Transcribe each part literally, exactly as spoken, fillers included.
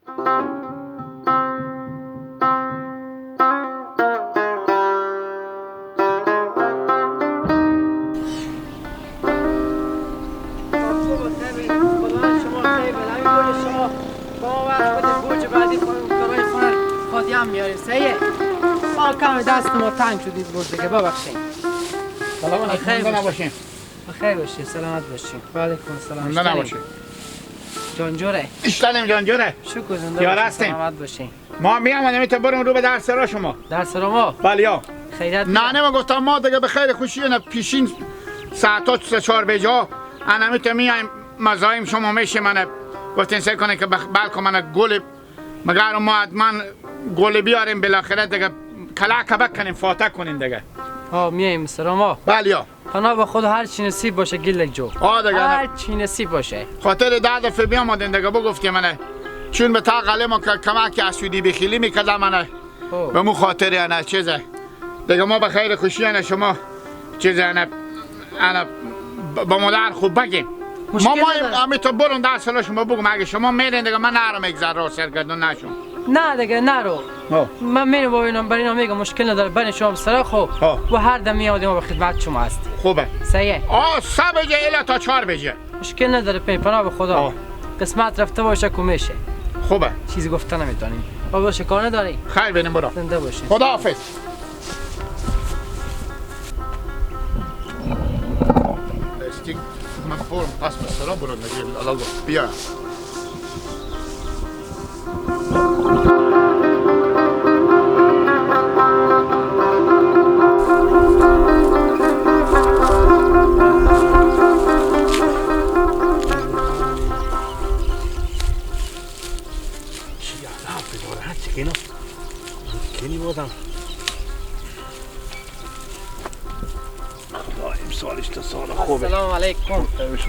با وقت بده گوج بعدی خودم کارای خونه خودی هم میاریم. سیه. ما کم دست ما تنگ شدید بود دیگه، ببخشید. سلام علیکم. خیر زنده باشین. باشین. بخیر باشین، سلامت باشین. و علیکم السلام. زنده باشین. جان جوره. اشتنیم جان جوره. شکر زنده باشین، هستیم. سلامت باشین. ما میام، انمی تو برم رو به در سرا شما. در سرا ما؟ بله یا. خیریت بیه. ننه ما گفتم ما دیگه به خیر خوشی نه، پیشین ساعتا سه چهار بجا انمی تو میایم، مزایم شما میشه منه. گفتین سعی کنه که بخ-، بلکه منه گل، مگر ما حتما گل بیاریم بالاخره دیگه کلک بکنیم، فاتح کنیم دیگه. ها، میایم سرا ما. بله یا. پناه به خدا، هر چی نصیب باشه گیلک جو. آه، دیگه نه. هر چی نصیب باشه. خاطر ده دفعه بیامدین دیگه، بگفتی منه. چون به تا قلم که کمک اسودی بخیلی می‌کرده منه. خب. به مو خاطر انه چیزه. دیگه ما به خیر خوشی انه شما چیزه انه، انه ب-، به مادر خوب بگیم. ما، مشکل ما نداره. امی تو برون در سرا شما بگم، اگه شما میرین دیگه من نرم یک ذره سرگردان نشم. نه دیگه، نرو. آه. من می‌رم با اینا، بر اینا می‌گم مشکل نداره، برین شما به سرا خو. آه. و هر دمی آدم به خدمت شما هست. خوبه. سیه. آه، سه بجه الا تا چهار بجه. مشکل نداره، پی پناه به خدا. آه. قسمت رفته باشه که می‌شه. خوبه. چیزی گفته نمی‌تونیم. بابا شکانه داری. خیر بینیم برو. زنده باشین. خدا حافظ. استیک، من برم پس به سرا برم نگیر. الله گفت. بیا. چی عذاب داره، ها، چی کنم؟ چی کنی بودم؟ خدا امسالش تو سال خوبه. السلام علیکم.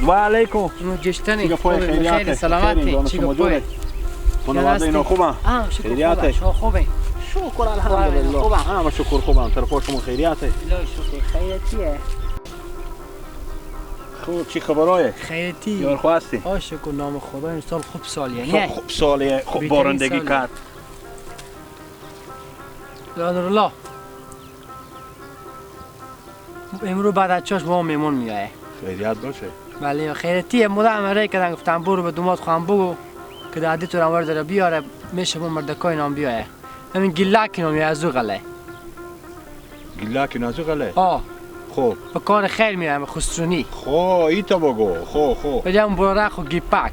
و علیکم. نو جشتنی. چی گپای؟ خوبه، خیریاته؟ خیلی سلامتی. خیرین، جان چی شما گپای؟ جوره؟ خانواده اینا خوبه؟ آه، شکر خیریاته؟ خوبه. شما خوبه؟ شکر الحمدلله. خوبه. آه، ما شکر خوبم. طرفا شما خیریاته؟ الهی شکر. خیریتیه. خب، چی خبرای؟ خیریتی. یار خواستی؟ آه، شکر نام خدا، امسال خوب سالیه. خب، نه؟ خوب سالیه. خوب بارندگی کرد. نورالله. امرو بعد از چاش با ما مهمون میایه. خیریت باشه. بله، خیرتیه. مدام امره کردن، گفتم برو به دوماد خواهم بگو که دادی تو رو ور داره بیاره، میشه با مردکای نام بیایه. همین گیلک نام یا از او غله. گیلک نام از او غله؟ آه. خب. به کار خیر میایه، خسرونی. خب، ای تو بگو. خب، خب. ولی هم براره خو گیپک.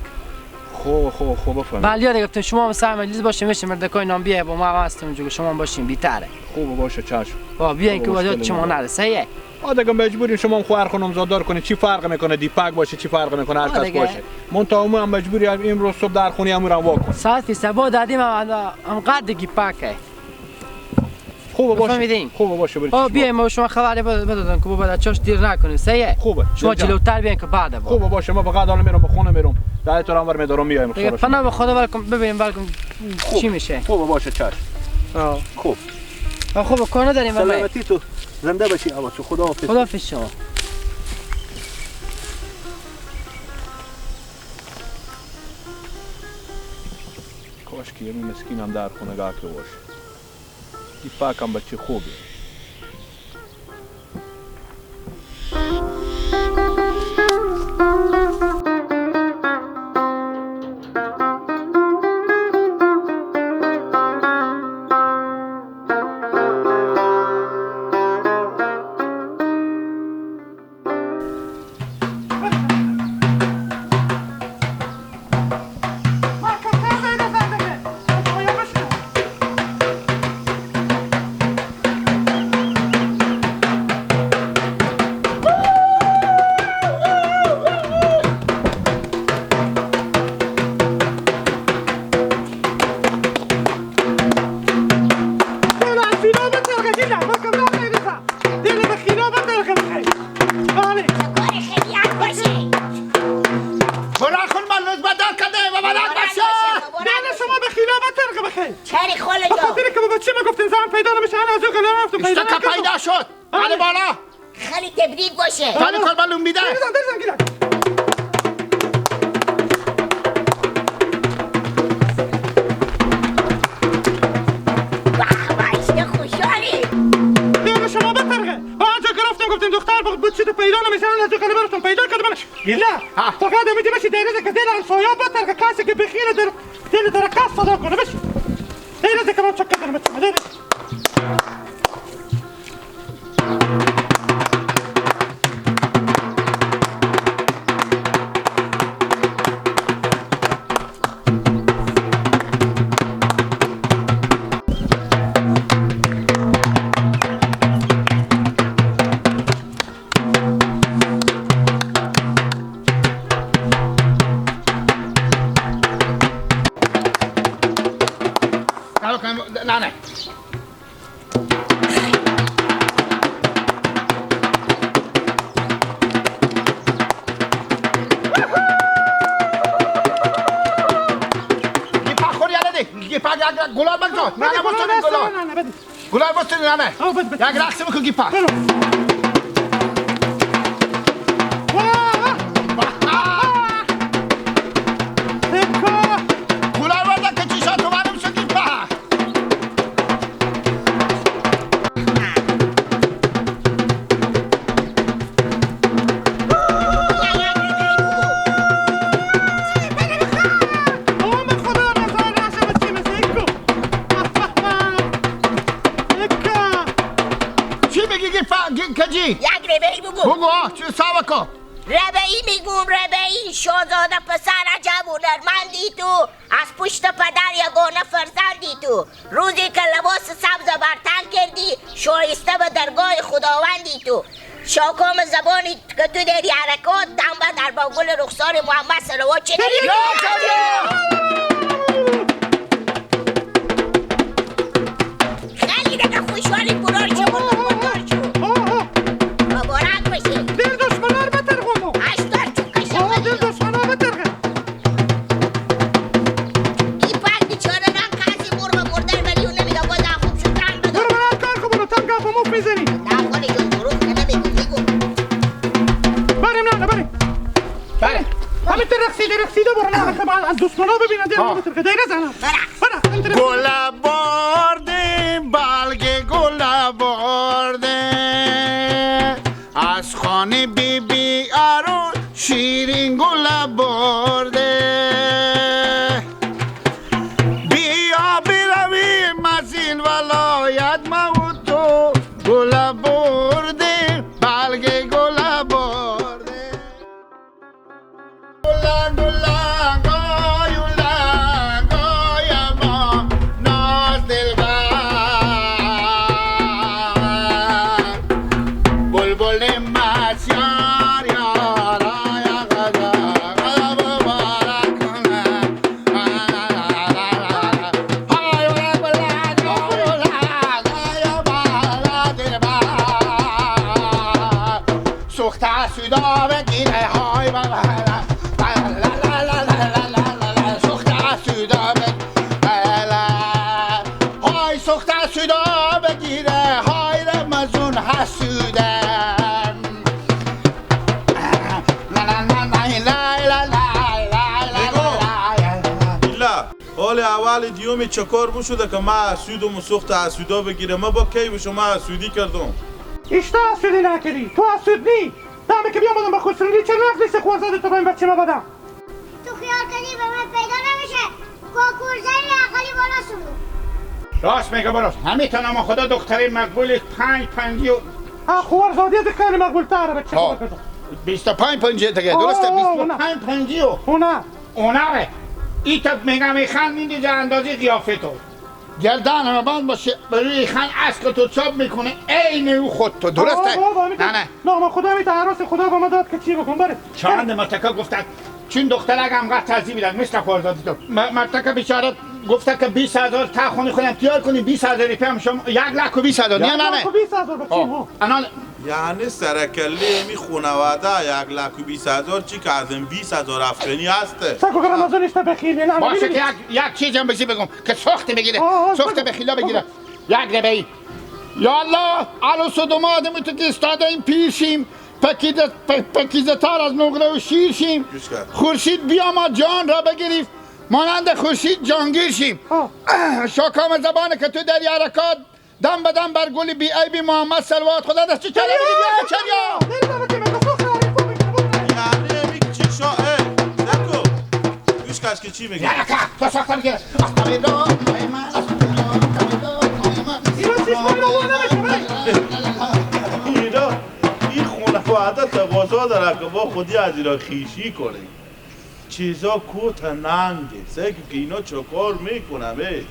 خب، خب، خب، بفهم. بله، یاد گفتم شما هم سر مجلس باشه، میشه مردکای نام بیه با ما هم هستیم اونجا که شما هم باشین بیتره. خوب باشه، چشم. با بیاین که واجه چما نرسه، یه. آه، دیگه مجبورین شما هم خواهر خانم زادار کنید. چی فرق می‌کنه دیپک باشه، چی فرق می‌کنه هر کس باشه؟ من تا عمو هم مجبوری هم امروز صبح در خونی امور هم واکن. ساعت سبا دادیم هم، هم قد گیپکه. خوبه باشه. فهمیدین؟ خوبه باشه، برید. آه، بیایم ما شما خبری بد-، بدادم که بابا در چاش دیر نکنیم. سیه. خوبه. شما جلوتر بیاین که بعد با. خوبه باشه، ما به قد حال میرم، به خونه میرم. در تو هم ور میدارم، میایم دیگه. پناه به خدا، ولکم ببینیم، ولکم چی می‌شه. خوبه باشه، چشم. آه. خوب. آه، خوبه، کار نداریم. سلامتی تو. زنده باشی، آقا، تو خدا حافظ. خدا حافظ شما. کاش که یه مسکین هم در خونه گاه که باشه. ای پاکم بچه خوبی. دل به خیرا بترقه بخیر. بله. کار خیریت باشه. برا خون من روز بدل کده و بلد باشه. دل شما به خیرا بترقه بخیر. چری خاله جان؟ به خاطر که بابا چی ما گفتین زن پیدا نمیشه، هر از او گله رفتم پیدا نکردم. پیدا شد. بله. علی بالا. خیلی تبریک باشه. خیلی کار معلوم می‌ده. درزن، درزن، گیرن. گیلان، ها. فقط امیدی بشی دیره ده که دل همسایا بتر که کسی که بخیره در دل در قصد صدا کنه بشی. دیره ده که من چک کردم بچه. دیره. نه، نه. گیپا خور یاله ده. گیپا گلار بگذار. نه، نه، بگذار، بگذار. نه، نه، نه، بده. گلار بستن، نه، نه. آه، بده، بده. یک رقص بکن، گیپا. برو. واه. گلار بده که چی شد، تو معلوم شد، گیپا. چی می‌گی، گی فا-، گی کجی؟ یک ربعی بگو. بگو، آه، چی ساوه کو؟ ربعی می‌گم، ربعی، شاهزاده پسر عجب هنرمندی تو، از پشت پدر یگانه فرزندی تو. روزی که لباس سبز بر تن کردی، شایسته به درگاه خداوندی تو. شاکام زبانی که تو داری حرکات، دم به در با گل رخسار محمد صلوات چه داری؟ یا سلام! خیلی دیگه خوشحالی برار شو، برار شو. مبارک بشه. دل دشمنار بتر گونو. هشتاد چون کشم. آه، دل دشمنار بتر گون. این پنج بیچاره رنگ کسی مرغ مرده ولی اون نمیگه باز خوب شد، رنگ بده. برو، برو، کار کن، برو، تام گپ مفت می‌زنی. نه، ولی جون، دروغ که نمیگو، میگو. بریم، نه، نه، بریم. بله. همین تو رقصیده، رقصیده برو، نه، که من دوستانا ببینم، دل ها. بتر که دیره زنم. برو. برو، همین تو رقصیده. گل بردیم، بلگ گل بردیم. از خانه بی بی عروس شیرین گل برده. بیا برویم از این ولایت ما و تو، گل برده، بلگ گل برده. گل، گل، گای، گل، گای ما ناز دلبر. بلبل نمسیار یارا یا غزا، غزا مبارک کنه. سوخته سودا بگیره، های بابا. سوخته سودا بگیره، های سوخته سودا بگیره، های رمزون حسوده. لا، لا، لا، لا، لا، لا، لا، لا، لا. حال اول دیومی چه کار بشده که ما حسودم و سوخت حسودا بگیره؟ ما با کی به شما حسودی کردم؟ اشتا حسودی نکردی، تو حسود نی. دمی که بیامدم به خسرونی چه نقد نیست خوارزادی تو به این بچه ما بدم؟ تو خیال کنی به من پیدا نمیشه؟ کاکورزنی عقلی بالا سرو. راست میگه براش. همین تنها ما خدا دختری مقبولی پنج پنجی و آه، خوارزادی دختری مقبول تره بچه ها. ما بدم. بیست و پنج پنجی دیگه، درسته؟ آه، بیست و پنج پنجی و اونه. اونره. ای تا می‌گم ای خان این دیگه اندازهٔ قیافه تو. گردن همه بند باشه، به روی خان عکس که تو چاپ می‌کنه، عین او خود تو، درسته؟ آه، بابا، همین نه، نه. نام خدا، همین عروس خدا به ما داد که چی بکن، بره. چند مرتکه گفتن، چون دختر اگه همقدر تهذیبی داد، مثل خوارزادی تو. م-، مرتکه بیچاره گفته که بیست هزار تا خونی خودم تیار کنی، بیست هزار روپیه هم شما، یک لک و بیست هزار، نه، نه، نه. یک لک و بیست هزار بچیم، آه. ها. الان یعنی سرکله می خانواده یک لک و بیست هزار چی که از این بیست هزار افغانی هسته؟ سکو که رمضان اشته بخیل، نه، باشه که یک، یک چیز هم بسی بگم که سخت بگیره. آه، آه، سخت بگو. بخیلا بگیره. بگو. یک ربعی. یا الله، عروس و دامادم تو که استاده این پیر شیم، پکیزه، پ-، پکیزه تر از نقره و شیر شیم. گوش کن. خورشید بیا ما جان را بگیریم، مانند خورشید جانگیر شیم. آه. شاکام زبان که تو داری حرکات، دم به دم بر گل بی عیبی محمد صلوات. خدا دست چریا بگی، بیا چریا. دل بابا که می‌گه تو خیلی خوبی که بود. یعنی می که چی می‌گه؟ یارا که، تو ساختن که، استغفرالله، من، استغفرالله، استغفرالله، من. اینا چیز کنه؟ اینا، این خانواده تقاضا داره که با خودی از اینا خیشی کنه. چیزا کوت ننگه. سه که اینا چه کار می‌کنه، به؟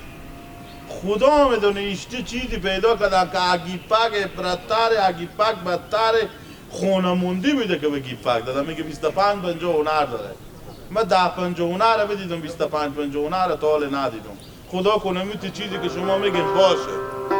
خدا می‌دونه ایشته چیزی پیدا کردن که اگیپک عبرت‌تره، اگیپک بدتره، خونه موندی بوده که به گیپک داده. میگه بیست و پنج پنجاه هنر داره. ما ده پنجاه هنر رو بدیدم، بیست و پنج پنجاه هنر رو تا حال ندیدم. خدا کنه میتی چیزی که شما میگین باشه.